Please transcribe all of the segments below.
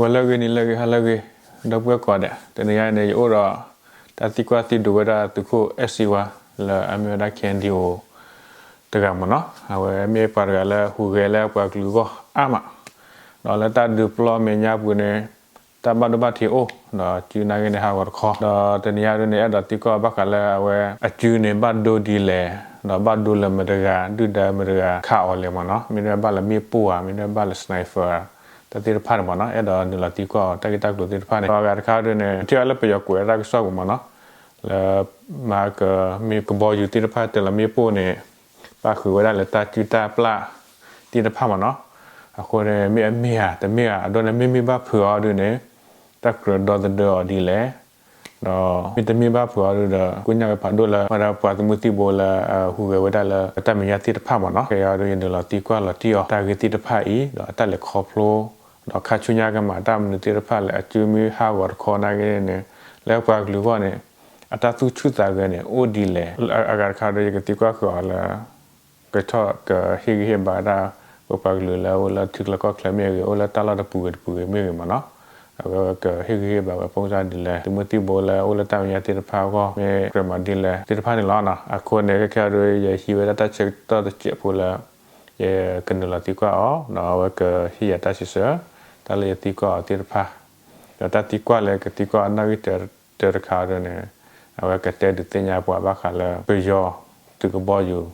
ဂီၤလၢအဂ့ၤ နံၤလၢအဂ့ၤ ဟါလၢအဂ့ၤ ဒီပုၢ်ဝဲၢ်ကိးဂၤဒဲး, တနံၤအံၤန့ၣ် ယအိၣ်ဒီး တၢ်သံကွၢ်သံဒိးဝဲဒၣ်သုးခိၣ်အဲၣ်စံဝါ လၢအမ့ၢ်ဝဲဒၣ် ခ့ၣ်အဲၣ်ယူၣ်အ့ တဂၤမ့ၢ်နီၤ, အဝဲမ့ၢ်ပှၤတဂၤလၢဟူးဂဲၤလၢပှၤကလုာ်အဂီၢ်အါမး, ဒီးလၢတၢ်ဒုးပျီမဲာ်ညါပူၤန့ၣ် တၢ်ဘၣ်ဒိဘၣ်ထံးအိၣ်, ဒီးစုနာ်က့န့ၣ် ဟးဂီၤတခီ, ဒီးတနံၤအံၤဒ်န့ၣ် အဲၣ်ဒိးသံကွၢ်ဘၣ်ဃးလၢအဝဲအစုန့ၣ် ဘၣ်ဒိဒ်လဲၣ်, ဒီးဘၣ်ဒိလၢမတၤတဂၤ ဒုၣ်ဒါမတၤတဂၤခးအီၤလဲၣ်မ့ၢ်နီၤ, မ့ၢ်ဒၣ်ဘၣ်လၢမ့ၣ်ပိၢ်ဧါ, မ့ၢ်ဒၣ်ဘၣ်လၢ sniper တၢ်သ့ၣ်တဖၣ်န့ၣ်မ့ၢ်နီၤ, အဲၣ်ဒိးနုာ်လီၤသံကွၢ်အီၤ တၢ်ဂ့ၢ်တၢ်ကျိၤသ့ၣ်တဖၣ်န့ၣ်, ဒီးအဂၤတခါဒ်န့ၣ် ထံၣ်အီၤလၢပယီၤကွဲးတၢ်ကစီၣ်ပူၤမ့ၢ်နီၤ, လၢ မၤကမ့ၢ်ကဘီယူၤသ့ၣ်တဖၣ် တၢၤလီၤမ့ၣ်ပိၢ်န့ၣ် ပၣ်ဃုာ်ဝဲဒၣ်လၢတၢ်စုၣ်တၢ်ပျၢ်သ့ၣ်တဖၣ်မ့ၢ်နီၤ, အဃိန့ၣ် မ့ၢ်အမ့ၢ်ဧါ တမ့ၢ်ဧါ, အဒိန့ၣ် မ့မ့ၢ်ဘၣ်ဖုးအီၤဒ်န့ၣ် တၢ်ကြၢးဒီသဒၢအီၤဒ်လဲၣ်, ဒီးမ့ၢ်တမ့ၢ်ဘၣ်ဖုးအီၤဒ်ဒီး ကိညၢ်ဝဲဖးဒိၣ်လၢ ဝဲဒၣ်ပှၤသုးမုၢ်သံၣ်ဘိလၢ ဟူးဂဲၤဝဲဒၣ်လၢတၢ်မဲာ်ညါသ့ၣ်တဖၣ်မ့ၢ်နီၤ, ခဲအံၤဒ်ယနုာ်လီၤသံကွၢ်လီၤတံၢ်အီၤ တၢ်ဂ့ၢ်သ့ၣ်တဖၣ်အံၤ ဒီးအတၢ်လဲၤခီဖျိ ဒီးခါဆူညါကမၤတၢ်မနုၤသ့ၣ်တဖၣ်လၢ အစုမ့ၢ်ဟးဂီၤတခီနာ်က့န့ၣ် လၢပှၤကလုာ်အဂီၢ်န့ၣ် အတၢ်သူၣ်ဆူၣ်သးဂဲၤန့ၣ် အိၣ်ဒ်လဲၣ်, အဂၤတခါဒီး ယကသံကွၢ်ဃုာ်အီၤလၢ ကထီၣ်ကဟ့ၣ်ဂံၢ်ဟ့ၣ်ဘါဝဲဒၣ် ပပှၤကလုာ်လၢအအိၣ်လၢထံချၢကီၢ်ချၢမ့ၢ်ဂ့ၤ, အိၣ်လၢတၢ်လီၢ်တပူၤဂ့ၤတပူၤဂ့ၤမ့ၢ်ဂ့ၤမ့ၢ်နီၤ, အဝဲကဟ့ၣ်ဂံၢ်ဟ့ၣ်ဘါဝဲ ဖိကစၢ်ဒ်လဲၣ်, သုးမုၢ်သံၣ်ဘိလၢအအိၣ်လၢတၢ်မဲာ်ညါသ့ၣ်တဖၣ်အဂီၢ်မ့ၢ်ကြၢးမၤဒ်လဲၣ်သ့ၣ်တဖၣ်န့ၣ်လီၤ. အဃိန့ၣ် ခဲခဲအံၤဒီး ယဟံးဝဲဒၣ်တၢ်ဆၢကတီၢ်တစဲးဖိလၢ ယကနုာ်လီၤသံကွၢ်အီၤ ဒီးအဝဲကဟ့ၣ်ယၤတၢ်စံးဆၢ တၢ်လၢယသံကွၢ်အီၤသ့ၣ်တဖၣ်, ဒီးတၢ်သံကွၢ်လၢကသံကွၢ်အနီၣ်ဂံၢ်တၢတခါဒ်န့ၣ် အဝဲကတဲဒုးသ့ၣ်ညါပှၤဘၣ်ဃးလၢ ပယီၤသုးကဘီယူၤ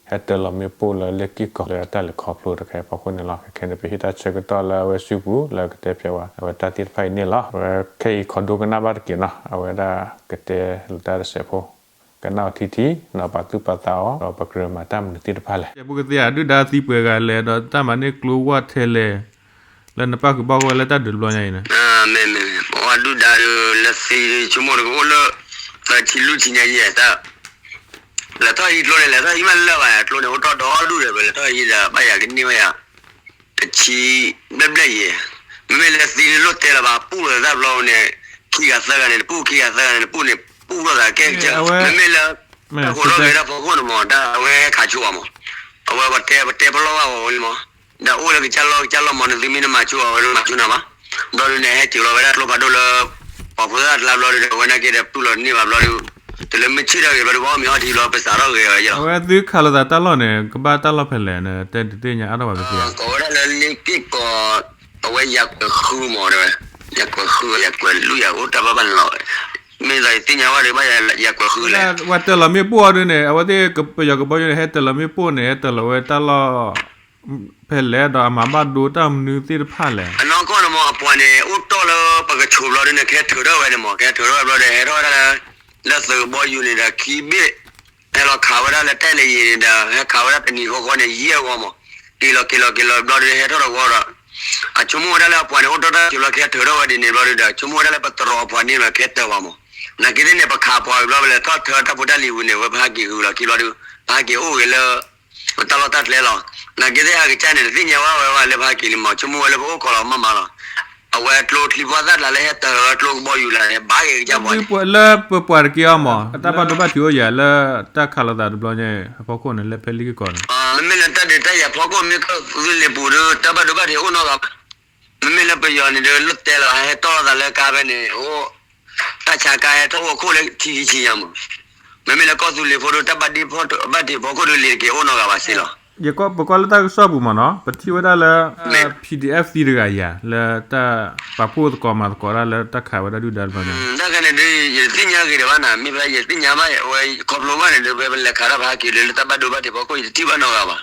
ဟဲတၢၤလီၤမ့ၣ်ပိၢ်လၢလ့ၣ်က့ၢ်ကီးလၢတၢ်လဲၤခီဖျိတခါအံၤအဖီခိၣ်န့ၣ်လီၤ. ခဲခဲန့ၣ် ပဟ့ၣ်တၢ်ဆၢကတီၢ်လၢအဝဲစုပူၤလၢကတဲဖျါဝဲ အဝဲတၢ်သ့ၣ်တဖၣ်အံၤန့ၣ်လီၤ. အဝဲခဲအံၤခိးဒိကနၣ်ဘၣ်တက့ၢ်နီၤ, အဝဲဒၣ်ကတဲလိာ်တၢ်တစဲးဖိ ကနၣ်အီၤထံထံ ဒီးပာ်သူၣ်ပာ်သးအီၤ ဒီးပကြၢးမၤတၢ်မနုၤသ့ၣ်တဖၣ်လဲၣ်. ပကသ့ၣ်ညါဒုၣ်ဒါသံပှဲၤဂၤလဲၣ် ဒီးတၢ်မၤန့ၢ်ကျိဝဲထဲလဲၣ် လၢနပၣ်ဃုာ်ပၣ်ဂီၢ်ဝဲလၢတၢ်ဒုးတဘျီညါအံၤန့ၣ်, မ့မ့ၢ် ပှၤဒုၣ်ဒါလၢသံဆိကမိၣ်တကအိၣ်လၢ သၢဆံလွံၢ်ဆံညါယဲၢ်တၢ် လဲၤထီၣ်ဟံးကျိန့ၣ် လဲၤထီၣ်ဟံးမးလၢာ်ဘၣ် ကျိန့ၣ်အိၣ်ထီၣ်ဒီဒူၣ်ဒီး လဲၤထီၣ်ဟံးဒီး ဘၣ်ယၤကန့ၢ်ဘၣ်ယၤ တဆံဘျဲၣ်ဘျဲၣ်ယဲၢ်, မ့မ့ၢ်လၢသံလၢလိၣ်တဲလၢၤဘၣ် ပူၣ်လိာ်သးတဘျီန့ၣ် ခံဂၤသၢဂၤန့ၣ်တပူၣ် ခံဂၤသၢဂၤန့ၣ်တပူၣ်န့ၣ် ပူၣ်လိာ်သးကဲကစၢ် မ့မ့ၢ်လၢ တၢ်ဃိးထီၣ်ဂဲၤဒၣ်ဖီခိၣ်န့ၣ်မး တၢ်အဝဲဟဲခးဆိအီၤမး, အဝဲပတဲပတဲပလီၢ်ဘၣ်ဝဲလံမး, ဒီးအိၣ်လၢကစၢ်လီၢ်ကစၢ်လီၢ်မး နသုမ့ၢ်တမၤဆိအီၤ အဝဲတမၤဆိနၤဘၣ်, ဘျီဒုန့ၣ် ဟဲစၢၤလီၤဝဲဒၣ်ကျိဖးဒိၣ်လၢ ပှၤဖိသၣ်တကျါဘျီဒုဒီး အဝဲနာ်က့ဒီး ပူၣ်လီၤတန့ၢ်ဘၣ်ဘျီဒု တုၤလၢမ့ၢ်ဆ့ၣ်ထီၣ်ဂ့ၤဘျီဒု ပှၤအီၣ်မ့ၤအီထံဘျီ ပစးထီၣ်ဂဲၤဝဲယဲၢ်လီၤ. အဝဲသုခးလိာ်သးတၢ်လီၢ်န့ၣ် ကဘၣ်တၢ်လီၢ်ဖဲလဲၣ်န့ၣ် တဲဒုးသ့ၣ်ညါအါထီၣ်ဘၣ်ကသ့ဧါ. ကိးဝဲဒၣ်လၢလ့ၣ်က့ၢ်ကီး အဝဲယၤကွဲးဃုမး တဲဝဲ, ယၤကွဲးဃု ယၤကွဲးလွံၢ်ယၤအိၣ်တၢ်ဘၣ်ဘၣ်န့ၣ်လီၤ. မ့ၢ်သးယသ့ၣ်ညါဝဲဒီး ဘၣ်ယၤကွဲးဃုလဲၣ်. ဝဲတၢၤလီၤမ့ၣ်ပိၢ်အီၤဒုန့ၣ် အဝဲသ့ၣ်ပယီၤကဘီယူၤန့ၣ် ဟဲတၢၤလီၤမ့ၣ်ပိၢ်န့ၣ် ဟဲတၢၤလီၤဝဲတၢ်လီၢ် ဖဲလဲၣ်ဒီးအမၤဘၣ်ဒိတၢ်မနုၤသ့ၣ်တဖၣ်လဲၣ်. အနီၢ်ကီၢ်န့ၣ်မး အပှၤန့ၣ် အိၣ်တီၢ်လၢပကဆိးဘျီဒုန့ၣ် ကဟဲထုးထီၣ်ဝဲန့ၣ်မး ကဟဲထုးထီၣ်ဝဲဘျီဒီး ဟဲထီၣ်ဝဲဒၣ်လၢ လၢသုးကဘီယူၤန့ၣ်ဒီးခံဘ့ၣ် ဟဲလီၤခးဝဲဒၣ်လၢတဲလၢယံၤန့ၣ်ဒီး ဟဲခးဝဲဒၣ်တနံၤဃီဃီန့ၣ် ယံာ်အဂီၢ်မး, က့ၤလီၤက့ၤလီၤက့ၤလီၤဘျီဒု ဟဲထီၣ်တဂီၤဒီး အဆိကမိၣ်ဝဲဒၣ်လၢအပှၤန့ၣ် အိၣ်တီၢ်တၢ်စၢၤဘျီ ကဟဲထုးထီၣ်ဝဲဒ်န့ၣ်ဘျီဒုဒီး ဆိကမိၣ်ဝဲဒၣ်လၢပတြီအပှၤန့ၣ်လီၤ ကဟဲတၢၤဝဲမး, နာ်က့သ့ၣ်န့ၣ် ပခးပှၤဝံၤဘျီဝဲလဲၤထီၣ်ထၢတၢ်ဖိတၢ်လံၤဝံၤန့ၣ် ဝဲပဟးက့ၤဃုာ်လီၤခံဘျီဒု ပဟးက့ၤအိၣ်ဂ့ၤလၢ ပတၢ်လီၢ်တၢ်ကျဲလီၤ. နာ်က့သ့ၣ်ဟဲကစၢ်န့ၣ် တသ့ၣ်ညါဝဲဝဲဝဲလၢပဟးက့ၤလံမး ဆိကမိၣ်ဝဲလၢပအိၣ်ခိးလီၤမးမးလီၤ. အဝဲကျိချံဖီသၣ်တကျါလၢဟဲတၢၤဝဲကျိကဘီယူၤလၢန့ၣ် ဘၣ်ဂ့ၤကစၢ်ပှၤန့ၣ် လၢပပှၤတက့ၢ်အီၤမး အတၢ်ဘၣ်ဒိဘၣ်ထံးအိၣ်ယၤလၢတၢ်ခးလိာ်သးတဘျီညါ အဖီခိၣ်န့ၣ် လၢဖဲလ့ၣ်က့ၢ်ကီးန့ၣ် မ့မ့ၢ်လၢတၢ်ဒုးတၢ်ယၤဖီခိၣ်မ့ၢ်ကီၢ်သူလ့ၤပူၤဒီး တၢ်ဘၣ်ဒိဘၣ်ထံးအိၣ်နီတဂၤဘၣ်. မ့မ့ၢ်လၢပယီၤန့ၣ်ဒီး လၢတဲလီၤဟဲတီၢ်လိာ်သးလၢကါဖဲန့ၣ် အိၣ် တၢ်ဆါကါဟဲထီၣ်အိၣ်ခိၣ်လၢထံခံဆံညါမး. မ့မ့ၢ်လၢကီၢ်သူလ့ၤဖိဒီး တၢ်ဘၣ်ဒိဘၣ်ထံးဖီခိၣ်ဒီး လ့ၤတက့ၤအိၣ်နီတဂၤဘၣ်စ့ၢ်လီၤ. ယကွၢ် ပကွၢ်လၢတၢ်ကစီၣ်ပူၤမးနီၤ ပထံၣ်ဝဲဒၣ်လၢ PDF သံတဂၤယၤ လၢတၢ်ပာ်ဖှိၣ်သကိးမၤသကိးဒၣ်လၢတၢ်ခးဝဲဒၣ်ဒုၣ်ဒါတဘျီညါ တၢ်ခါန့ၣ်ဒီး ယတသ့ၣ်ညါဂ့ၤဒံးဘၣ်နၤ မ့ၢ်ဖဲယတသ့ၣ်ညါဘၣ် အဝဲခီဖျိဘၣ်န့ၣ်ဒီး ဖဲပလဲၤခးတၢ်ပဟးက့ၤလၢတၢ်ဘၣ်ဒိဘၣ်ထံးဖီခိၣ် ယတထံၣ်ဘၣ်နီတဂၤဘၣ်.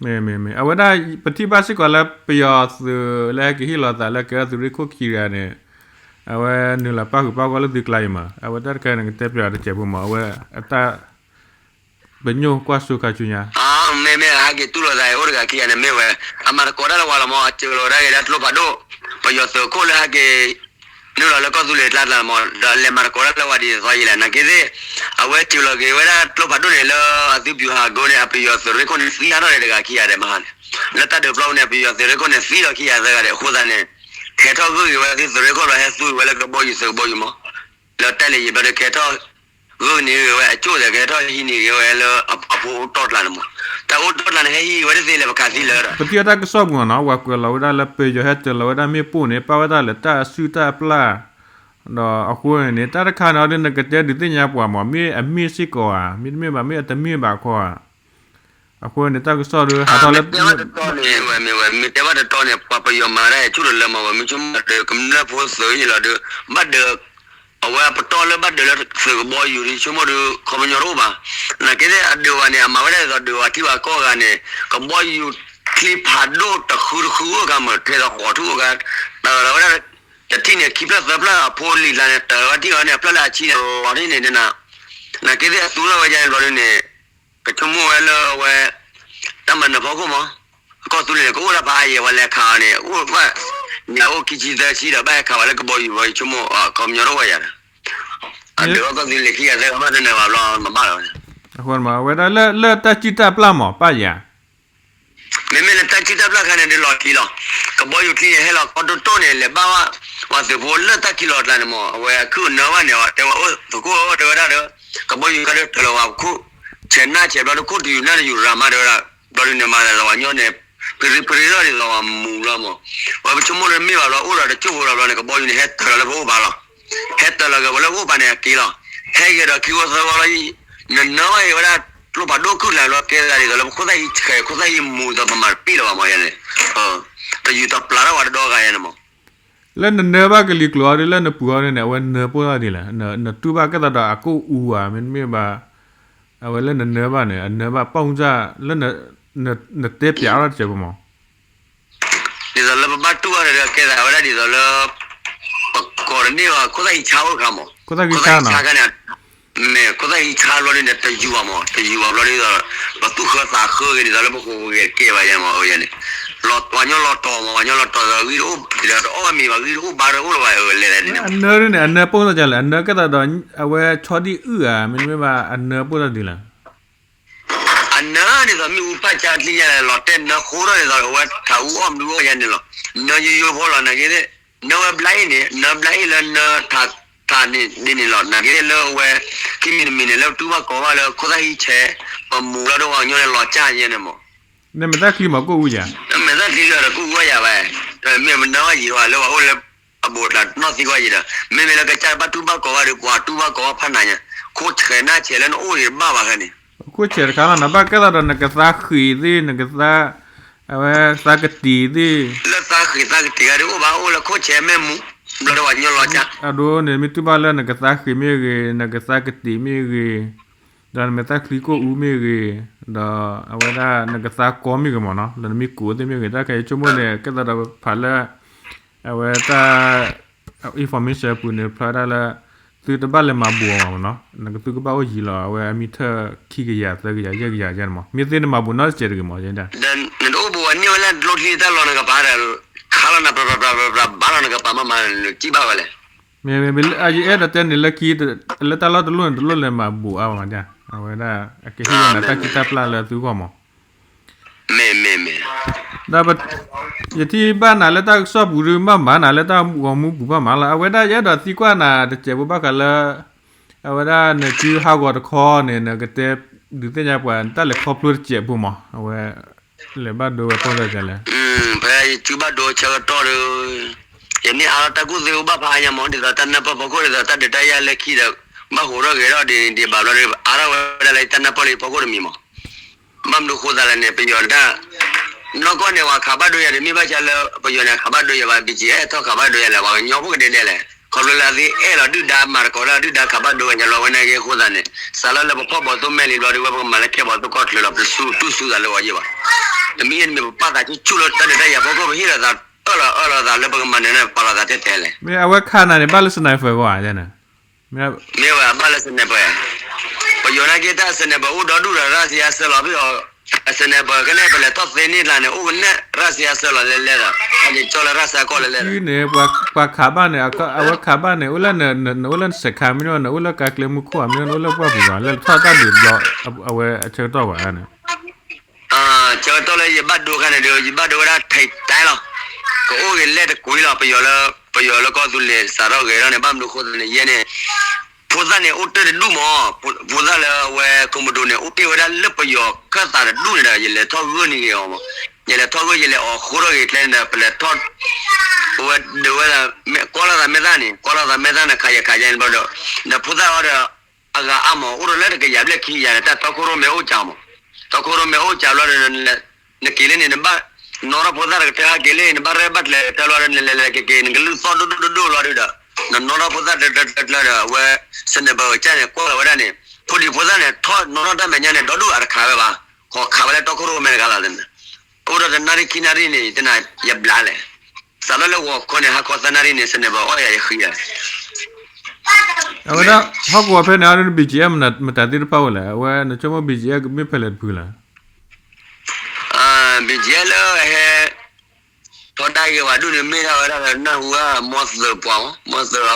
မ့ၢ်မ့ၢ်မ့ၢ် အဝဲဒၣ် ပထံၣ်ဘၣ်စ့ၢ်ကီးလၢပယီၤသုးလၢဟဲက့ၤဟ့ၣ်လီၤသးလၢကဲထီၣ်သုးရ့ၣ်ခိၣ်ခံဂၤန့ၣ် အဝဲနုာ်လီၤပၣ်ဃုာ်ပၣ်ဂီၢ်လၢသုကျါအံၤမး အဝဲတၢ်တခါန့ၣ် ကတဲပၠးတစဲးဖိမး အဝဲအတၢ် ပညိၣ်ကွၢ်စိခါဆူညါ မ့မ့ၢ်ဟဲက့ၤတူၢ်လိာ်သးအံၤ အိၣ်တဂၤခံဂၤန့ၣ်မ့ၢ်ဝဲ အမၤသကိးတၢ်လၢဝဲလီၤမး အစၢၤလီၤဝဲဒၣ်က့ၤဒၣ်ကျိဖးဒိၣ် ပယီၤသုးခိၣ်လၢဟဲက့ၤ နုာ်လီၤလၢကီၢ်သူလ့ၤကျါတၢ်မး ဒီးလဲၤမၤသကိးတၢ်လၢဝဲဒ်သိးယံၤလဲၣ် နာ်က့သ့ၣ် အဝဲစၢၤလီၤက့ၤဝဲဒၣ်ကျိဖးဒိၣ်န့ၣ် လၢအသုးပျူၤဟးဂီၤန့ၣ် အပယီၤသုးရ့ၣ်ခိၣ်န့ၣ် သံအါထီၣ်န့ၣ်တဂၤခံဂၤဒဲးမဟါန့ၣ် လၢတၢ်ဒုးပျီပူၤန့ၣ် ပယီၤသုးရ့ၣ်ခိၣ်န့ၣ် သံလီၤခံဂၤသၢဂၤဒဲး အဃိသတးန့ၣ် ကဲထီၣ်ဂုာ်က့ၤဝဲသုးရ့ၣ်ခိၣ်လီၤ ဟဲသူဝဲလၢကဘီယူၤသုးကဘီယူၤမး လၢတဲလၢယံၤဘျီဒီးကဲထီၣ် ဂုာ်န့ၢ်ဂ့ၤဝဲအကၠိၣ်သဲး ကဟဲထီၣ်ဟံးန့ၢ်ဂ့ၤဝဲလၢအပာ်ဖိအိၣ်တီၢ်ကျါန့ၣ်မး, တၢ်အိၣ်တီၢ်ကျါန့ၣ် ဟဲဟံးဝဲတသ့လၢၤ ပကးသံလၢၤဒီး ပသံအတၢ်ကစီၣ်ပူၤနီၤနီၤ ပှၤကွဲးလီၤဝဲဒၣ်လၢပယီၤဟဲတၢၤလီၤဝဲဒၣ်မ့ၣ်ပိၢ်န့ၣ် ပာ်ဝဲဒၣ်လၢတၢ်စုၣ်တၢ်ပျၢ်, ဒီးအဃိန့ၣ် တၢ်တခါန့ၣ်အီၤဒ်နကတဲဒုးသ့ၣ်ညါပှၤမး မ့ၢ်အမ့ၢ်စ့ၢ်ကီးဧါ မ့တမ့ၢ်ဘၣ် မ့ၢ်အတမ့ၢ်ဘၣ်ခီဧါ, အဃိန့ၣ် တၢ်ကစီၣ်ဒီး ဟးထီၣ်လၢ မ့ၢ်ဝဲ မ့ၢ်တဲဘၣ်တတီန့ၣ် ပှၤပယီၤမၤဒၣ်ဆူၣ်တလၢမး ဝဲမ့ၢ်ဆိကမိၣ်ဒီး ကမျၢၢ်ဖိသုးယံာ်လီၤဒီး ဘၣ်ဒၢး အဝဲအပတီၢ်လၢဘၣ်ဒၢးလၢသုးကဘီယူၤဒီး ဆိကမိၣ်ဒီး ခီပညီတအိၣ်ဘၣ်, နာ်က့သ့ၣ်အဒၢးဝဲန့ၣ် အမၤဝဲဒၣ်ဒ်သိးဒၢးဝဲထံၣ်ဝဲကိးဂၤန့ၣ် ကဘီယူၤချံဖးဒိၣ်တဃုတဃုအိၣ်ခါမး ထဲသိးဃီးထူၣ်အိၣ်ခါ တၢ်လီၤဝဲဒၣ် တထံၣ်န့ၣ် ခံဖျၢၣ်သၢဖျၢၣ်အဖိလံာ်လါန့ၣ် တၢ်ဝဲထံၣ်ဝဲန့ၣ် အဖျၢၣ်လၢအဆံန့ၣ် လီၤထံၣ်န့ၣ် နာ်က့သ့ၣ်အသူလီၤဝဲဒၣ်န့ၣ်ဘျီဒ်န့ၣ် ကဆိကမိၣ်ဝဲလၢအဝဲ တၢ်မၤနၢၤဖီခိၣ်မး ကီၢ်သူလ့ၤန့ၣ် ကအိၣ်ဒၣ်ဖးအါယဲၢ် ပှၤလဲၤခးအီၤန့ၣ် အိၣ်ဘၣ် ညၣ်အိၣ်ခံဆံသၢဆံဒီး ဘၣ်ဟဲခးဝဲလၢကဘီယူၤဘီ ဆိကမိၣ် ခီပညီတအိၣ်ဝဲယၤဒီး အဒုးအီၣ်ကီၢ်သူလ့ၤခံဂၤသၢဂၤဘၣ်တနၢၤဘၣ်ဘျီ မၤဘၣ်လီၤဝဲန့ၣ် အဝဲဒၣ်လၢတၢ်စုၣ်တၢ်ပျၢ်မး ပၢ်ယၤ မ့မ့ၢ်လၢတၢ်စုၣ်တၢ်ပျၢ်ခါန့ၣ် ဒုးလီၤခံလီၤ. ကဘီယူၤချံန့ၣ်ဟဲလီၤခီတိၢ်တိၢ်န့ၣ် လဲၤဘၣ်ဝဲ ပှၤသုးဖိလၢတၢ်ခံလီၤအကျါန့ၣ်မး အဝဲအခုအနၢဘၣ်န့ၣ် တဲဝဲအိၣ်သကိးတဲဝဲဒၣ်ဒီး ကဘီယူၤခါဒီးတၢ်လီၤဝဲခိၣ် ဆဲးနၢ်ဆဲးဘျီဒီးခိၣ်တယူၤနၢ်တယူၤရၤမးတဲဝဲဒၣ် ဘျီဒ်န့ၣ်မးဒီးပှၤကညီန့ၣ် ပရံပရံလီၤဒ်သိးပှၤမူၤလီၤမး ဝဲပဆိကမိၣ်လၢမ့ၢ်ဘၣ်ဘျီအိၣ်ဒီးတကၠိၢ်ဖိလီၤဘျီန့ၣ် ကဘီယူၤန့ၣ် ဟဲတၢၤလီၤလၢပအိၣ်ပာ်လီၤ ဟဲတၢၤလီၤက့ၤဝဲလၢပအိၣ်ပာ်န့ၣ်အက့ၤလီၤ ဟဲက့ၤဒီးခံဂီၤသၢဂီၤလီၤ နနၢဘၣ်အံၤဝဲဒၣ် ကျိဖးဒိၣ်ခုၣ်ကျါဘျီကဲသးဒ်သိးလၢပခိၣ်သၣ်ဟံးဆဲး ခိၣ်သၣ်ဟံးမူၤဒီးပမၤတပ့ၢ်လၢၤဘၣ်မးယဲန့ၣ် တယူၤတပျၢ်ထီၣ်ဝဲတဒီဂၤယဲန့ၣ်မး လၢနနၢဘၣ်ကလံၤကျိၤအီၤဒ်လၢနပူၤအီၤဒ်န့ၣ် အဝဲနၢပိၢ်ထီၣ်ဒ်လဲၣ် နတူၢ်ဘၣ်ကဲသးဒီးအကိၣ်အူဧါ မ့တမ့ၢ်ဘၣ် အဝဲလၢနနၢဘၣ်န့ၣ် အနၢဘၣ်ပိၢ်စၢ် လၢ နတဲပၠးအါထီၣ်တစဲးဖိမး ဒ်သိးလၢပဘၣ်တူၢ်ဘၣ်ဒီးကဲသးဝဲဒၣ်ဒ်သိးလၢ ပကိးတန့ၢ်ဘၣ်ခိၣ်သၣ်ဟံးဆါအိၣ်တခါမး ခိၣ်သၣ်ဟံးဆါခါန့ၣ် မ့ၢ်ခိၣ်သၣ်ဟံးဆါဘျီဒ်န့ၣ် တယူၤဘၣ်မး တယူၤဘၣ်ဘျီဒ်သိး ပသူၣ်ဃၢသးဃၢက့ၤဒ်သိးလၢပဃိးဂဲၤကဲဘၣ်ယဲမး အယဲန့ၣ် ပှၤညီလီၤတီၤမး ပှၤညီလီၤတီၤဒီးဂံၢ်တအိၣ်ဒီး တအီၣ်ဘၣ်မ့ၤဘၣ် ဂံၢ်တအိၣ်ဘါတအိၣ်လၢၤဘၣ် အလဲၤလဲၤန့ၣ် အနၢဒ်န့ၣ် အနၢပိၢ်စၢ်လဲၣ် အနၢကဲသးဒီး အဝဲဆီဒံၣ်အုၣ်ဧါ မ့တမ့ၢ်ဘၣ် အနၢပိၢ်စၢ်ဒ်လဲၣ် အနၢဒ်သိးမ့ၣ်အူပၢ်ဆါချံယဲလဲၣ် လီၤတဲာ်နၢဃိထီၣ်ဒ်သိးအဝဲထးအူအီၣ်မနုၤအီၣ်ယဲန့ၣ်လီၤ. နၢယိယိဖိလီၤ နာ်က့သ့ၣ် နၢဝဲဘျါအံၤန့ၣ် နၢဘျါအံၤလၢနၢထးထးန့ၣ်ဒ်န့ၣ်လီၤ. နာ်က့သ့ၣ်လၢအဝဲ ခံမံၤတမံၤန့ၣ် လၢပတူၢ်ဘၣ်ကီးဘၣ်လၢခိၣ်သၣ်ဟံးဆဲး ပမူၤလီၤဒီးပှၤကညီန့ၣ်လီၤကၢ်ယဲန့ၣ်မး နမဲာ်သၣ်ချံမးကိၣ်အူယၤ နမဲာ်သၣ်ချံလီၤဒီးကိၣ်အူအီယၤဘၣ်. မ့ၢ်ပနၢ်ဘၣ်ယံၤဟီလၢပှၤအိၣ်လၢ အဘူးတလးနီၢ်သံကွၢ်ယံၤဒီး မ့မ့ၢ်လၢကစၢ်ဘၣ်တူၢ်ဘၣ်ကီးဘၣ်ဒီး ပှၤတူၢ်ဘၣ်ကီးဘၣ်ဖးနးညါ ခိၣ်ဆဲးနၢ်ဆဲးလၢနအိၣ်န့ၣ်တဘၣ်ဘၣ်ခဲန့ၣ် ခိၣ်ဆဲးတခါလီၤ နဘၣ်ကဲသးဒီးနကသါဃံးသ့ၣ် နကသါ အဝဲသါကတံာ်သ့ၣ် လၢသါဃံးသါကတံာ်ဂၤဒ်အိၣ်ဘၣ် အိၣ်လၢခိၣ်ဆဲးမ့ၢ်မူ ဘျီဒီးပှၤကညီလီၤကၢ် အဒိန့ၣ် မ့ၢ်တူၢ်ဘၣ်လၢနကသါဃံးမ့ၢ်ဂ့ၤ နကသါကတံာ်မ့ၢ်ဂ့ၤ ဒီးနမဲာ်သၣ်ချံကိၣ်အူမ့ၢ်ဂ့ၤ ဒီးအဝဲဒၣ်နကသါကီမ့ၢ်ဂ့ၤမးနီၤ လၢနမ့ၢ်ကိးသ့ၣ်မ့ၢ်ဂ့ၤ တၢ်ခဲအံၤဆိကမိၣ်န့ၣ် ကဲသးဒီးဖးလၢ အဝဲတၢ် information အပူၤန့ၣ် ဖျါဒၣ်လၢ သုတဘၣ်လဲၤမၤဘူးအီၤမးနီၤ နကသုကဘၣ်အိၣ်ယံၤလီၤ အဝဲအမံထၢၣ်ခံကယၤသၢကယၤယဲၢ်ကယၤယဲၢ်န့ၣ်မး မ့ၢ်သ့ၣ်နမၤဘူးနီတစဲးတဂ့ၤမး ယဲဒၣ် နတအိၣ်ဘူးအန့ၢ်ဝဲလၢတလိၣ်ချံတၢ်လီၤနကပၤဒီး ခါလီၤနပြပြပြပြပြ ဘၣ်လီၤနကပၤမးမး နကံၣ်ဘၣ်ဝဲလဲၣ် မ့ၢ်မ့ၢ်လၢအယအဲၣ်ဒိးတဲန့ၣ်လၢခံ လၢတၢ်လီၢ်တလိၣ်န့ၣ် တလိၣ်လဲၤမၤဘူးအါဘၣ်မးဒ် အဝဲဒၣ် အကဟ့ၣ်ဝဲနၤတၢ်ခံတၢ်ပျၢ်လၢသုဂီၢ်မး မ့ၢ်မ့ၢ်မ့ၢ် ဒီး ယထံၣ်ဘၣ်နၤလၢတၢ်ကစီၣ်ပူၤဒုး ဘၣ်မၤနၤလၢတၢ်ဂီၤမူပူၤဘၣ်မၤလီၤ အဝဲဒၣ်ယအဲၣ်ဒိးသံကွၢ်နၤတစဲးဖိဘၣ်ဃးလၢ အဝဲဒၣ်နကုဟးဂီၤတခီန့ၣ် နကတဲဒုးသ့ၣ်ညါပှၤ တၢ်လဲၤခီဖျိတစဲးဖိမး အဝဲ လဲၤဘၣ်ဒိဝဲပိၢ်စၢ်လဲၣ် ဖဲယစုဘၣ်ဒိဆၢကတီၢ်ဒီး ယမ့ၢ်အါထီၣ်တၢ်ကူၣ်သ့အိၣ်ဘၣ်ဖးအါညါမး ဒ်သိးတၢ်နၢ်ပၢၢ်ဖီခိၣ်ဒ်သိးတၢ်ဒုးတၢ်ယၤလၢခံဒီး ဘၣ်ဟူးထီၣ်ဂဲၤထီၣ်ဒ်န့ၣ်ဒ်ဘၣ်ဘျီဒီး အါထီၣ်ဝဲဒၣ်လၢတၢ်နၢ်ပၢၢ်လၢယဖီခိၣ်တမံၤမး ဘၣ်မနုၤဃိသးလဲၣ်န့ၣ် ပယီၤတၢ် နီၢ်ကီၢ်န့ၣ် ပှၤခးဘၣ်ဒိယၤန့ၣ် မ့ၢ်ဘၣ်ဆၣ်လၢ ပယီၤန့ၣ် ခးဘၣ်ဒိယၤဘၣ် ဘံၣ်ကၠံၣ်အဲၣ် ထီၣ်ခးဘၣ်ဒိယၤလဲၣ် ပှၤကညီဖိကဒဲဒဲလဲၣ် ခီဖျိလၢအသ့အဲၣ်လီၤဒုၣ်ဒါမၤသကိးတၢ်ဒုၣ်ဒါခးဘၣ်ဒိဝဲညါလီၤ ဝဲန့ၣ်က့အဃိသးန့ၣ် စးလၢလၢပဖီၣ်ဘီၣ်သိၣ်မဲာ်လံဘျီဒီး ဝဲပကမၤလၢကဲဘီၣ်သိၣ်ကီၢ်ချၢလီၤ ပတစူၢ်တူၢ်စူၢ်သးလၢပှၤယဲၢ်ဘၣ် တမံၤအံၤတမံၤ ပပာ်သးဆူၣ်ဆူၣ်လၢတၢ်ဒုးတၢ်ယၤဖီခိၣ် ပဟ့ၣ်လီၤသး အၢၣ်လီၤအၢၣ်လီၤသးလၢပကမၤနၢၤန့ၣ် ပာ်လီၤသးထဲထဲလဲၣ် မ့ၢ်အဝဲခးနၤန့ၣ် ဘၣ်လၢ sniper ဂီၢ်ဧါန့ၣ် မ့ၢ်ဝဲအဘၣ်လၢ sniper ပယီၤနာ်က့တၢ် sniper အိၣ်ဒီဒူၣ်ဒီးရၣ်စံအဆၢလီၤ ပယီၤ sniper ကနဲၣ် ပလဲၤထီၣ်သ့န့ၢ်ကျါန့ၣ် အိၣ်ကနဲၣ်ရၣ်စံအဆၢလီၤလဲၤလဲၤဒီး အက့ၤကၠီလၢရၣ်စံအကီၢ်လဲၤလဲၤဒီး န့ၣ် ပှၤခးဘၣ်န့ၣ် အဝဲခးဘၣ်န့ၣ် အိၣ်လၢ နအိၣ်လၢနစခါမ့ၢ်န့ၣ် နအိၣ်လၢကါကျဲမူခိၣ်ဧါ မ့ၢ်န့ၣ် နအိၣ်လၢပှၢ်ပူၤဧါ လၢထီၣ်တၢ်ဒုးဘျီ အဝဲအဆၢကတီၢ်ဘၣ်န့ၣ် ဆၢကတီၢ်လၢယဘၣ်ဒိခါန့ၣ်ဒီး ယဘၣ်ဒိဝဲဒၣ်ထဲတဲလီၤ ကအိၣ်ဂ့ၤလဲၣ်တကွံလီၤ ပယီၤလၢ ပယီၤလၢကီၢ်သူလ့ၤစးထီၣ်ဂဲၤထီၣ်န့ၣ် ဘၣ်မနုၤဃိသးန့ၣ် ယဲန့ၣ် ဖိသၣ်န့ၣ်အိၣ်တ့ၢ်တဒူၣ်မး, ဖိသၣ်လၢအဝဲ commando န့ၣ် အိၣ်တ့ၢ်ဝဲဒၣ်လၢပယီၤခၢၣ်သးတဒူၣ်န့ၣ်ဒီး ယလဲၤထီၣ်ဂၢၢ်န့ၢ်က့ၤအီၤမး, ယလဲၤထီၣ်ဂၢၢ် ယလဲၤအီၤဃိထီၣ်က့ၤကျဲန့ၣ်ဒီး ပလဲၤထီၣ် ဝဲဒၣ်ဝဲ ကွၢ်လိာ်သးမဲာ်သၣ်န့ၣ် ကွၢ်လိာ်သးမဲာ်သၣ်န့ၣ် ခးယၤခးယၤန့ၣ်ဘျီဒီး ဒီးဖိသၣ်အီၤဒီး အဂၤအါမး အိၣ်ဒီးလၢတကယၤဘျဲၣ်ခံကယၤန့ၣ် တၢ်တီခိၣ်ရိၣ်မဲအိၣ်ကးမး, တီခိၣ်ရိၣ်မဲအိၣ်ကးဘျီဒီး နက့ၤလၢန့ၣ် နဘၣ်နီၣ်ထီၣ်ဖိသၣ်တကတၢၢ် ဟဲက့ၤလၢန့ၣ် နဘၣ်ရဲၣ်ဘၣ်ကျဲၤတၢ်ဘျီဒီး နလဲၤလဲၤက့ၤက့ၤ နကလုၢ်သီၣ်ဒိၣ်ဒိၣ်ဒိၣ်ဒိၣ်လီၤဒုဒီး နနီၣ်ထီၣ်ဖိသၣ်တကျၢၤတကျၢၤဒီး အဝဲ စနၢၣ်ပၢၢ်ကစၢ်န့ၣ် ကွၢ်လီၤဝဲဒၣ်န့ၣ် ဖိဒံဖိသၣ်န့ၣ် ထီၣ်နီၣ်ထီၣ်တၢ်မဲာ်ညါန့ၣ် ဒီဒူၣ်အတခးဝဲဘၣ်, ခီခးဝဲလၢတီခိၣ်ရိၣ်မဲတဂၤလီၤန့ၣ် အိၣ်ဒီးတနၣ်ရံၣ်ခံနၣ်ရံၣ်န့ၣ် ယတနၤယဘျါလဲၣ်, စးထီၣ်လၢဂီၤခီန့ၣ် ဟါခီသၢနၣ်ရံၣ်န့ၣ် စနၢၣ်ပၢၢ်အီၣ်ယၤယဃံယၤ အဝဲဒၣ် ဟီၣ်ကဝီၤဖဲန့ၣ် အါဒ်န့ၣ် ဘံၣ်ကၠံအဲၣ် မတၤသ့ၣ်တဖၣ်အိၣ်လဲၣ်, အဝဲနဆိကမိၣ် ဘံၣ်ကၠံအဲၣ် ကမ့ၢ်ဖဲလဲၣ်တဖုလဲၣ်. ဘံၣ်ကၠံအဲၣ် လၢဟဲ ထီဒါက့ၤဝဲဒၣ်န့ၣ် မ့ၢ်ဒၣ်ဝဲဒၣ်လၢနၢ်ဟူဧါ မီၢ်သုးပှၤမး, မီၢ်သုး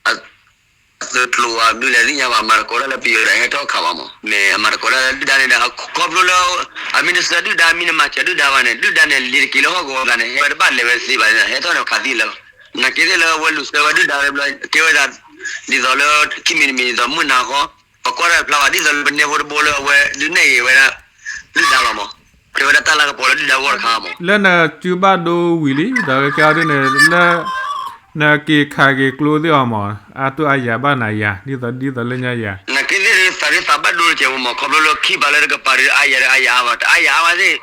အသုးကျိၤဝဲဒုးလဲၤသ့ၣ်ညါဘၣ် မၤသကိးတၢ်လၢပယီၤဒီး ဟဲထီၣ်ခးဘၣ်မး, မ့ၢ်အမၤသကိးတၢ်လၢဒုၣ်ဒါန့ၣ်ဒီး ခီဖျိလၢ အမ့ၢ်နစၢၤဒုၣ်ဒါ မ့ၢ်နမၤစၢၤဒုၣ်ဒါဘၣ်န့ၣ် ဒုၣ်ဒါန့ၣ် လ့ၤတက့ၤလၢဟီၣ်ကဝီၤကျါန့ၣ် ဟဲဝဲတဘၣ်လဲၤဝဲသ့ဘၣ်န့ၣ် ဟဲထီၣ်န့ၣ်ခးသံလၢ နာ်က့သ့ၣ်လၢအဝဲလူၤစၢၤဝဲဒုၣ်ဒါလၢဘျီ ကဲဝဲဒၣ် ဒ်သိးလၢ ခံမံၤတမံၤ ဒ်သိးမုၢ်နၤဃီ ပကွၢ်တၢ်တဖျါဘၣ် ဒ်သိးလၢပနဲဖိတဘိလၢအဝဲဒုးနဲၣ်ဂ့ၤဝဲဒၣ် ဒုၣ်ဒါလီၤမး, ကဲဝဲဒၣ်တၢ်လၤကပီၤလၢဒုၣ်ဒါဂီၢ်တခါမး, လၢနစုဘၣ်ဒိဝံၤလံ ဒီးကဲအီၤဒ်န့ၣ် လၢ နက့ၤခးက့ၤကျိသ့ၣ်အီၤမး အတိၢ်အါယၤဘၣ်နၤယၤ ဒ်သိးဒ်သိးလၢညါယၤ, နာ်က့သ့ၣ်ဒုးသးဒုးသးဘၣ်ဒိတကဲးမး ခီဖျိလၢခံဘၣ်လၢတကပၤဒုးအါယၤဒုးအါယၤအါဘၣ် တအါယၤအါဘၣ်သ့ၣ်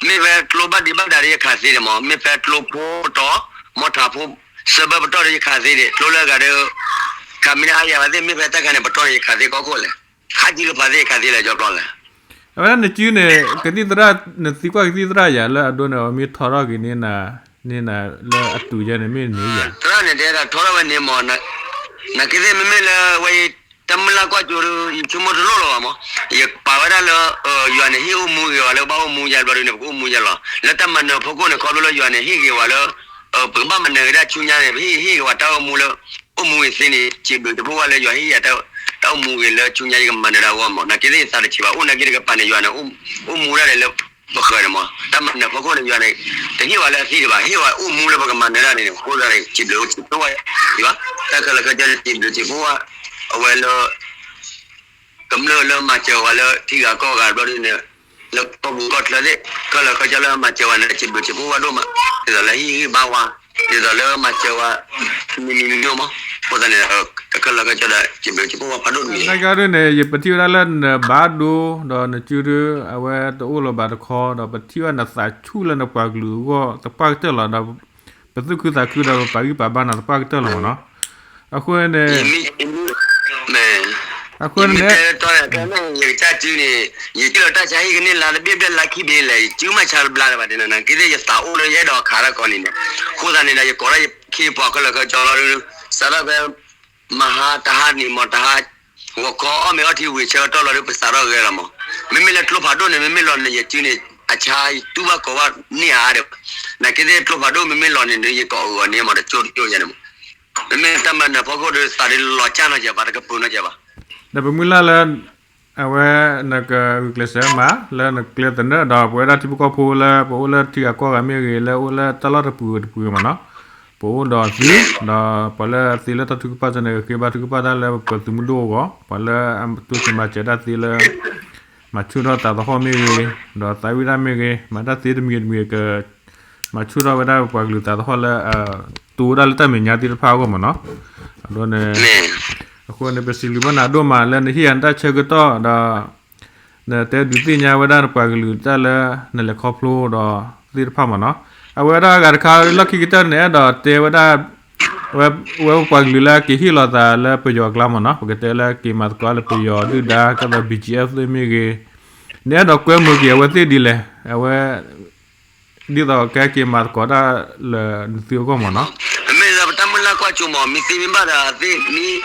မ့ၢ်ဖဲကျိဘၣ်ဒံးဘၣ်ဒါဒီးယခးသ့န့ၣ်မး မ့ၢ်ဖဲကျိဖိပတီၢ် မီထးဖိ စၢဘၢပတီၢ်ဒီးယခးသ့န့ၣ် ကျိလၢအဂၤဒီး ခးမ့ၢ်န့ၣ်အါယၤဘၣ်သ့ၣ် မ့ၢ်ဖဲတၢ်ခါန့ၣ် ပတီၢ်န့ၣ်ယခးသ့ကီၢ်ခိၣ်လဲၣ်, ခးကံလၢပှၤသ့ၣ်ယခးသ့လဲၣ် ကၠီပျီလဲၣ်. အဝဲဒၣ်နစုန့ၣ် ကသံၣ်သရၣ် နသံကွၢ်ကသံၣ်သရၣ်ယၤလၢအဒိန့ၣ် အမ့ၢ်ထီထီၣ်က့ၤန့ၢ်နၤ န့ၢ်နၤလၢအတုၤယဲန့ၣ်မ့ၢ်န့ၢ်ယၤ, သရၣ်န့ၣ်တဲဒၣ်ထီထီၣ်ဝဲန့ၣ်မး, နာ်က့သ့ၣ်မ့မ့ၢ်လၢဝဲ တၢ်မုၢ်လၢ်ကွၢ်စိဒီး ယဆိကမိၣ်တလိၣ်လီၤဘၣ်မး, ယပာ်ဝဲဒၣ်လၢ ယွၤန့ၣ်ဟ့ၣ်အိၣ်မူဂ့ၤဝဲလၢဘၣ်အိၣ်မူယါဘျီဒုန့ၣ် ပကအိၣ်မူယါလီၤ လၢတၢ်မၤနၢၤဖီခိၣ်န့ၣ် ခီဖျိလၢယွၤန့ၣ်ဟ့ၣ်ဂ့ၤဝဲလၢ ပကဘၣ်မၤနၢၤက့ၤတၢ်ဆူညါန့ၣ် ပဟ့ၣ်ဂ့ၤဝဲတၢ်အိၣ်မူလၢ အိၣ်မူဂ့ၤသ့န့ၣ် စံးဘျုးစံးဖှိၣ်ဝဲလၢယွၤဟ့ၣ်ယၤ တၢ်အိၣ်မူဂ့ၤလၢဆူညါယကမၤနၢၤတၢ်အဂီၢ်မး, နာ်က့သ့ၣ်ယသးတဆံးဘၣ် အိၣ်နာ်က့တကပၤန့ၣ် ယွၤန့ၣ် အိၣ်မူဒၣ်လဲာ်လၢ ပဃၢၤန့ၣ်မး တၢ်မၤနၢၤဖီခိၣ်န့ၣ် ယွၤန့ၣ် တဟ့ၣ်ဝဲလၢအသံတဘၣ် ဟ့ၣ်ဝဲအိၣ်မူလၢပကမၤနၢၤတၢ်န့ၣ် အဃိသတးန့ၣ် စံးဘျုးစံးဖှိၣ်ဝဲ ဘၣ် တၢ်ခဲလၢာ်ခဲဆ့န့ၣ် စံးဘျုးစံးဖှိၣ်ဝဲ အဝဲလၢ ကမျၢၢ်လၢမၤစၢၤဝဲလၢထံဂၤကီၢ်ဂၤဘျီဒုန့ၣ် လၢကီၢ်ပူၤကီၢ်ချၢသ့ၣ် ခဲလၢာ်ခဲဆ့လၢမၤစၢၤဝဲန့ၣ် စံးဘျုးစံးဖှိၣ်ဝဲဒိၣ်မး ဒ်သိးလၢဟ့ၣ်ဂံၢ်ဘါဝဲ ဒ်သိးလၢမၤစၢၤဝဲ မံၤမံၤမံၤမံၤမး အဃိသတးန့ၣ် ခဲလၢာ်ခဲဆ့ဒီး စံးဘျုးစံးဖှိၣ်ဝဲဖးဒိၣ်တမံၤ နာ်က့ဒုန့ၣ် ယပထံၣ်ဝဲဒၣ်လၢနဘၣ်ဒိ ဒီးနစုဒု အဝဲတအိၣ်လၢၤဘၣ်တခီ ဒီးပထံၣ်ဝဲနသးဆူၣ်လၢနပှၤကလုာ်အဂီၢ်သပှၢ်ကတၢၢ်လီၤ ဒီး ပသူၣ်ခုသးခုဒီးပပာ်ဂံၢ်ပာ်ဘါနၤသပှၢ်ကတၢၢ်လီၤမးနီၤ. အဃိန့ၣ် အဃိန့ၣ် ယကစၢ်စုန့ၣ် ယထံၣ်လီၤတၢ်ဆါဟံၣ်ကန့ၢ်လါတဘ့ၣ်ဘျဲၣ်လါခံဘ့ၣ်လဲၣ် ယစုမးဆါတဘျါလၢၤဘၣ်ဒ်န့ၣ် နာ်က့သ့ၣ်ယသးအိၣ်လၢယအဲၣ်ဒိးခးတၢ်ကီန့ၣ်န့ၣ် အဃိသတးန့ၣ်ဒီး ယကိးထီၣ်ယခ့ပှၤခဲလၢာ်ခဲဆ့လီၤ စးထီၣ်ဖဲ မဟါတဟါန့ၣ်မး တဟါ ဂီၤခီအီၣ်မ့ၤအီထံဝံၤဆၢကတီၢ်လီၤဒီး ပစးထီၣ်ဂဲၤလီၤမး. မ့မ့ၢ်လၢကျိဖးဒိၣ်န့ၣ် မ့မ့ၢ်လီၤန့ၣ် ယစုန့ၣ် အဆါတူၢ်ဘၣ်ကိးဘၣ်န့ၢ်အါအါဒီး နာ်က့သ့ၣ်ကျိဖးဒိၣ်မ့မ့ၢ်လီၤန့ၣ်ဒီး ယကိးအဂီၤန့ၣ်မး တကၠိတကၠိယါန့ၣ်မး. မ့မ့ၢ်တၢ်မၤနၢၤဖီခိၣ်ဒီး သးဒ်လီၤကၢ်နီၢ်ကဲဘၣ် တကပၢၤနီၢ်ကဲဘၣ်. ဒီးပမုၢ်လၢ်လၢ အဝဲနကဂုာ်ကျဲးစၢးမး လၢနကျဲသနၢၣ်ဒီး ပဝဲဒၣ်ထံဖိကီၢ်ဖိလၢ ပအိၣ်လၢထံဂၤကီၢ်ဂၤမ့ၢ်ဂ့ၤ လၢအိၣ်လၢတၢ်လီၢ်တပူၤတပူၤမးနီၤ ပအိၣ်ဒီးသု ဒီးပှၤလၢအသ့လၢတၢ်ထုကဖၣ်စၢၤန့ၣ် ကဃ့ဘါထုကဖၣ်တၢ်လၢပပှၤသုးမုၢ်ဒိၣ်အဂီၢ် ပှၤလၢအတိစၢၤမၤစၢၤဒၣ်သ့လၢ မၤဆူၣ်ထီၣ်သးသဟီၣ်မ့ၢ်ဂ့ၤ ဒီးသးဝံၣ်တၢ်မ့ၢ်ဂ့ၤ မၤတၢ်သ့တမံၤတမံၤက မၤဆူၣ်ထီၣ်ဝဲဒၣ်ပပှၤကလုာ်သးသဟီၣ်လၢ တိဝဲဒၣ်လၢတၢ်မဲာ်ညါသ့ၣ်တဖၣ်အဂီၢ်မးနီၤ. အဒိန့ၣ် အဃိန့ၣ် ပစံးဘျုးဘၣ်နၤဒိၣ်မးလၢနဟ့ၣ်ယၤနတၢ်ဆၢကတီၢ်ဒီး နတဲဒုးသ့ၣ်ညါဝဲဒၣ်နပှၤကလုာ်တၢ်လၢနလဲၤခီဖျိဒီးသ့ၣ်တဖၣ်မးနီၤ. အဝဲဒၣ်အဂၤတခါလၢခံကတၢၢ်န့ၣ် အဲၣ်ဒိးတဲဝဲဒၣ် ဝဲ ဝဲပပှၤကလုာ်လၢက့ၤဟ့ၣ်လီၤသးလၢပယီၤအကျါမးနီၤ ပကတဲလၢက့ၤမၤသကိးလၢပယီၤဒုၣ်ဒါ ကဲသိး ဘီၣ်ကၠံအ့ၣ် သ့ၣ်မ့ၢ်ဂ့ၤ နအဲၣ်ဒိးကွဲမုာ်က့ၤအဝဲသ့ၣ်ဒ်လဲၣ် အဝဲ ဒ်သိးကဟဲက့ၤမၤသကိးတၢ်လၢနသုအဂီၢ်မးနီၤ. မ့ၢ်လၢပတၢ်မုၢ်လၢ်ကွၢ်စိမး မ့ၢ်သ့မ့ၢ်ဘၣ်ဒီးသ့ၣ်မ့ၢ်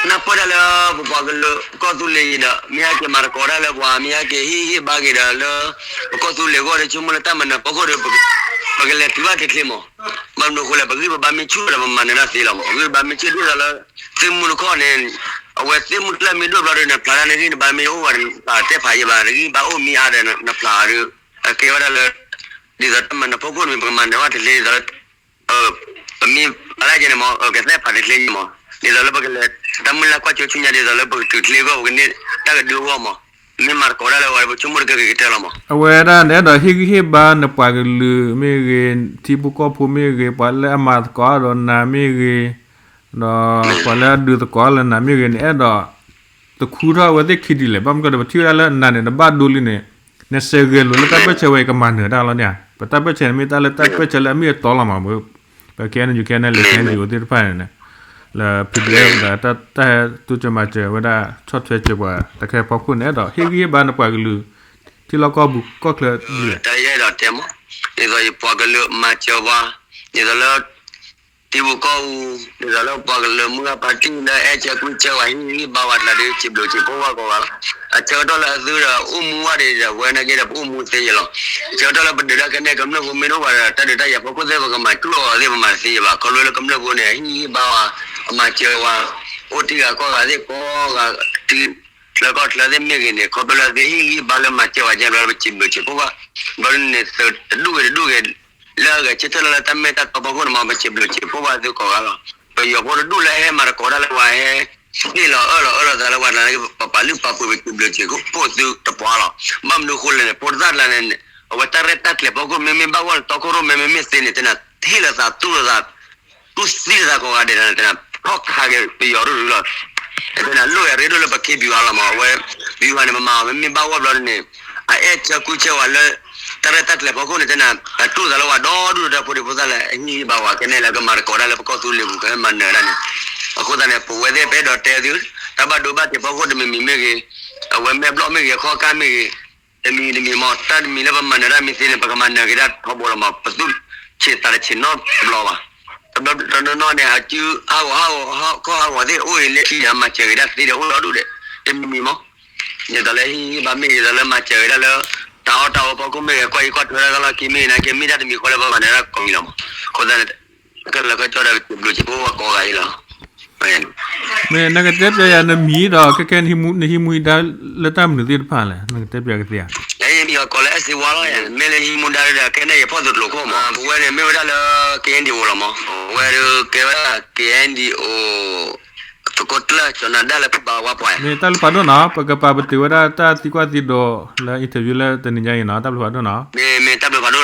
နၢ်ပၢၢ်တၢ်လၢပပှၤကလုာ်ကီၢ်သူလ့ၤအံၤဒီး မ့ၢ်ဟဲက့ၤမၤသကိးတၢ်လၢပှၤ မ့ၢ်ဟဲက့ၤဟ့ၣ်ဂံၢ်ဟ့ၣ်ဘါက့ၤဒီးလၢ ပကီၢ်သူလ့ၤအဂီၢ်ဒီး ဆိကမိၣ်လၢတၢ်မၤနၢၤဖီခိၣ်ဒီး ပကလဲၤတုၤဘၣ်ချ့ချ့မး. ဘၣ်မနုၤအဃိလဲၣ် ပဂံၢ်ပဘါမ့ၢ်ဆူၣ်ဒီးပမၤနၢၤတၢ်သ့လီၤမး. ပဂံၢ်ပဘါမ့ၢ်ဆူၣ်ဒ်သိးလၢ သ့ၣ်မုၢ်တခီန့ၣ် အဝဲသ့ၣ်မုၢ်ကျၢၢ်မ့ၢ်ဒိၣ်ဘျီဒီး နဖျါတၢ်န့ၣ်ဂံၢ်နဘါမ့ၢ်အိၣ်ဝဲ တတဲဖးယံၤဘၣ် နဂံၢ်ဘါအိၣ်မ့ၢ်အါဒီး နဖျါဒီး အကဲဝဲဒၣ်လၢ ဒ်သိးတၢ်မၤနၢၤဖီခိၣ်န့ၣ် ပကမၤနၢၤဝဲတချ့ဒ်သိးလၢ ပမ့ၢ်အါဒၣ်ကဲန့ၣ်မး ကသဲဖးတချ့န့ၣ်မး ဒ်သိးလၢပကလဲၤ တၢ်မုၢ်လၢ်ကွၢ်စိဆူညါဒ်သိးလၢပကတုၤချ့အဂီၢ် ပကန့ၢ်တၢ်ကဒုအဂီၢ်မး, မ့ၢ်မၤသကိးတၢ်လၢပှၤဒီး ပဆိကမိၣ်တကဲက့ၤကတၢၢ်လီၤမး. အဝဲဒၣ်နအဲၣ်ဒိးဟ့ၣ်ဂံၢ်ဟ့ၣ်ဘါနပှၤကလုာ်မ့ၢ်ဂ့ၤ, ထံဖိကီၢ်ဖိမ့ၢ်ဂ့ၤ, ပှၤလၢအမၤသကိးဒီးနၤမ့ၢ်ဂ့ၤ, ဒီးပှၤလၢအဒုးသကိးလၢနၤမ့ၢ်ဂ့ၤန့ၣ် အဲၣ်ဒိး တခူထီၣ်အဝဲသ့ၣ်ခံဒ်လဲၣ်. ဘၣ်မနုၤဒီး ပထံၣ်ဝဲဒၣ်လၢနၤန့ၣ် နဘၣ်ဒိလံန့ၣ်, နစဲးဂဲၤလိာ်လၢတၢ်ပၢၢ်ဆၢဝဲအံၤကမၤနၢၤတၢ်လီၤန့ၣ်ဧါ. ပတၢ်ပၢၢ်ဆၢန့ၣ်မ့ၢ်တၢ်လၢတၢ်ပၢၢ်ဆၢလၢအမ့ၢ်အတီလီၤမး, ပ KNU KNLA KNDO သ့ၣ်တဖၣ်န့ၣ် လၢ PDF ဒီးတၢ်ဟဲတိစၢၤမၤစၢၤဝဲဒၣ် ဆီၣ်ထွဲစၢၤပှၤတၢ်ခဲအံၤအဖီခိၣ်န့ၣ် အဲၣ်ဒိးဟ့ၣ်ဂံၢ်ဟ့ၣ်ဘါနပှၤကလုာ် ထံလီၢ်ကီၢ်ပူၤကီၢ်ချၢဒ်လဲၣ်. တၢ်အဲၣ်ဒိးတဲမး, ဒ်သိးယပှၤကလုာ်မၤစၢၤပှၤ, ဒ်သိးလၢ ထံဖိကီၢ်ဖိ, ဒ်သိးလၢပှၤကလုာ်မုၢ်ဂၢ်ဖါတံၢ်လၢအဲၣ်ဆၢကွံဆၢဝဲ ဟ့ၣ်ဂံၢ်ဟ့ၣ်ဘါဝဲကျါဒီး စံးဘျုးစံးဖှိၣ်ဝဲကိးဂၤလီၤ. အဆၢကတီၢ်လၢအသုဒီးအိၣ်မူဝဲဒၣ်ဒီး ဝဲနာ်က့ဒီး ပအိၣ်မူသ့ယဲလီၤ. အဆၢကတီၢ်လၢပဒုးတၢ်ခဲန့ၣ် ကမျၢၢ်ဖိမ့ၢ်တအိၣ်ဘၣ်ဒီး တၢ်ဒုးတၢ်ယၤဖီခိၣ်သ့ၣ် ပကမၤကျိၣ်အီၤသ့ၣ် ပမၤတသ့ယဲဘၣ်. ခီဖျိလၢကမျၢၢ်ဖိန့ၣ် ဟ့ၣ်ဂံၢ်ဟ့ၣ်ဘါဝဲ, အမၤစၢၤဝဲ, အိၣ်တံၢ်ဂၤကီၢ်ဂၤသ့ၣ်ကိးဂၤ, ထံချၢကီၢ်ချၢသ့ၣ်မ့ၢ်ဂ့ၤန့ၣ် ခီဖျိလၢသုဟ့ၣ်ဂံၢ်ဟ့ၣ်ဘါလၢမၤစၢၤဝဲကဲဘျီလၢ ပစံးဘျုးစံးဖှိၣ်ဘၣ်. ဘျီန့ၣ် သုတဒူၣ်ဂ့ၤတဒူၣ်ဂ့ၤ လၢအဂဲၤဆၢထၢၣ်လၢတၢ်မ့ၢ်တၢ်တီဖီခိၣ်န့ၣ်မး ပစံးဘျုးစံးဖှိၣ်ဘၣ်သုကိးဂၤလီၤ. ပယီၤဖိတဒူၣ်လၢအဟဲမၤသကိးတၢ်လၢပှၤဟဲ ဟ့ၣ်လီၤအၢၣ်လီၤအၢၣ်လီၤသးလၢပှၤတဂၤန့ၣ် ပပာ်လုၢ်ပာ်ပှ့ၤပစံးဘျုးစံးဖှိၣ်သုတပှၤလီၤ. ဘၣ်မနုၤအဃိလဲၣ်န့ၣ် ဖိသၣ်တဂၤန့ၣ် အဝဲတၢ်ရဲၣ်တၢ်ကျဲၤဖီခိၣ်မ့မ့ၢ်ဘၣ်ဂီၢ်န့ၣ် တီခိၣ်ရိၣ်မဲမ့မ့ၢ်သ့န့ၣ် တဲနၤ ဟ့ၣ်လီၤသးတူၢ်လိာ်သး တူၢ်သံလိာ်သးကိးဂၤဒဲးန့ၣ် တဲနၤ ထီၣ်ခးက့ၤပယီၤဒိၣ်ဒိၣ်လီၤ. တဲနၤ လိၣ်ဂဲၤရ့ဒိၣ်လၢပခ့ဘံၣ်ဟါလီၤမး အဝဲ ဘံၣ်ဟါန့ၣ် ပမၤအီၤမ့မ့ၢ်ဘၣ်ဂီၢ်ဘျီန့ၣ် အအဲၣ်ဆၢကွံဆၢဝဲလၢ တၢ်ရဲၣ်တၢ်ကျဲၤဖီခိၣ်န့ၣ် တဲနၤ အတူၢ်သးလၢဝဲဒီဒူၣ်ဒီထၢဖိဒံဖိသၣ်လၢအဟ့ၣ်ဂံၢ်ဘါဝဲခဲန့ၣ်လၢကမၤသကိးတၢ်လၢပကီၢ်သူလ့ၤပူၤ ကဟဲမၤနၢၤတၢ်န့ၣ်. အဃိသတးန့ၣ် ပဝဲသ့ၣ်ပအဲၣ်ဒိးတဲသု တၢ်ဘၣ်ဒိဘၣ်ထံးဖီခိၣ်တမံၤမံၤမ့ၢ်ဂ့ၤ, အဝဲမဲာ်ဘျီၣ်မ့ၢ်ဂ့ၤ အခီၣ်ကၢ်မ့ၢ်ဂ့ၤ, တမံၤတမံၤမး တၢ်တမံၤလၢပမၤနၢၤတၢ်မ့ၢ်သ့န့ၣ် ပကမၤနၢၤက့ၤတၢ်ထီဘိလီၤမး ပသူၣ်ဆံးသးတဆံးနီတဘျီဘၣ်. တဘျီတနီၤန့ၣ် အစုဟးဂီၤဟးဂီၤ ဟီၣ်ခီၣ်ဟးဂီၤသ့ၣ်အိၣ်အံၤလၢခံဒီး မၤစၢၤက့ၤတၢ်သ့ဒီးအိၣ်ဒီဒူၣ်ဒီး တမံၤမံၤမး ဒ်သိးလၢဟ့ၣ်ဂံၢ်ဘါမ့ၢ်ဂ့ၤ ဒ်သိးလၢမၤစၢၤက့ၤတၢ်လၢ တၢ်အီၣ်တၢ်အီဖီခိၣ်မ့ၢ်ဂ့ၤ ကွၢ်အံၤကွၢ်ထွဲတၢ်ကလီၢ်ခံမ့ၢ်ဂ့ၤ နာ်က့မ့ၢ်တၢ်တမံၤဃီလၢ ပမၤနၢၤတၢ်ကိးမံၤလီၤမး. အဃိသတးန့ၣ် ခဲလၢာ်ခဲဆ့ဒီး ပစံးဘျုးစံးဖှိၣ်ဝဲကိးဂၤအံၤလီၤ. မ့ၢ်နကတဲပျဲယၤနမံၤဒီး ခဲခဲနဟံးမူဒါလၢတၢ်မနုၤသ့ၣ်တဖၣ်လဲၣ် နကတဲပျဲကသ့ဧါ. ယမံၤအကိးလၢ အဲၣ်စ့ဝါလီၤ. မ့ၢ်လၢဟံးမူဒါဒီး ခဲန့ၣ်ယဖီၣ်သုးကျိၤခိၣ်မး ပဝဲန့ၣ်မ့ၢ်ဝဲဒၣ်လၢ KNDO လီၤမး အဝဲဒၣ်ကဲဝဲဒၣ် KNDO သကိးကျၢၢ် ကၠီၤနၤဒါလၢဖုဘၣ်ဝါပှၢ်. မ့ၢ်တၢ်ဘျုးဖးဒိၣ်နီၤ ပကပာ်ပတုာ်ဝဲဒၣ်တၢ်သံကွၢ်သံဒိးလၢ interview လၢတနံၤညါအံၤနီၤ တၢ်ဘျုးဖးဒိၣ်နီၤ. မ့ၢ်မ့ၢ်တၢ်ဘျုးဖးဒိၣ်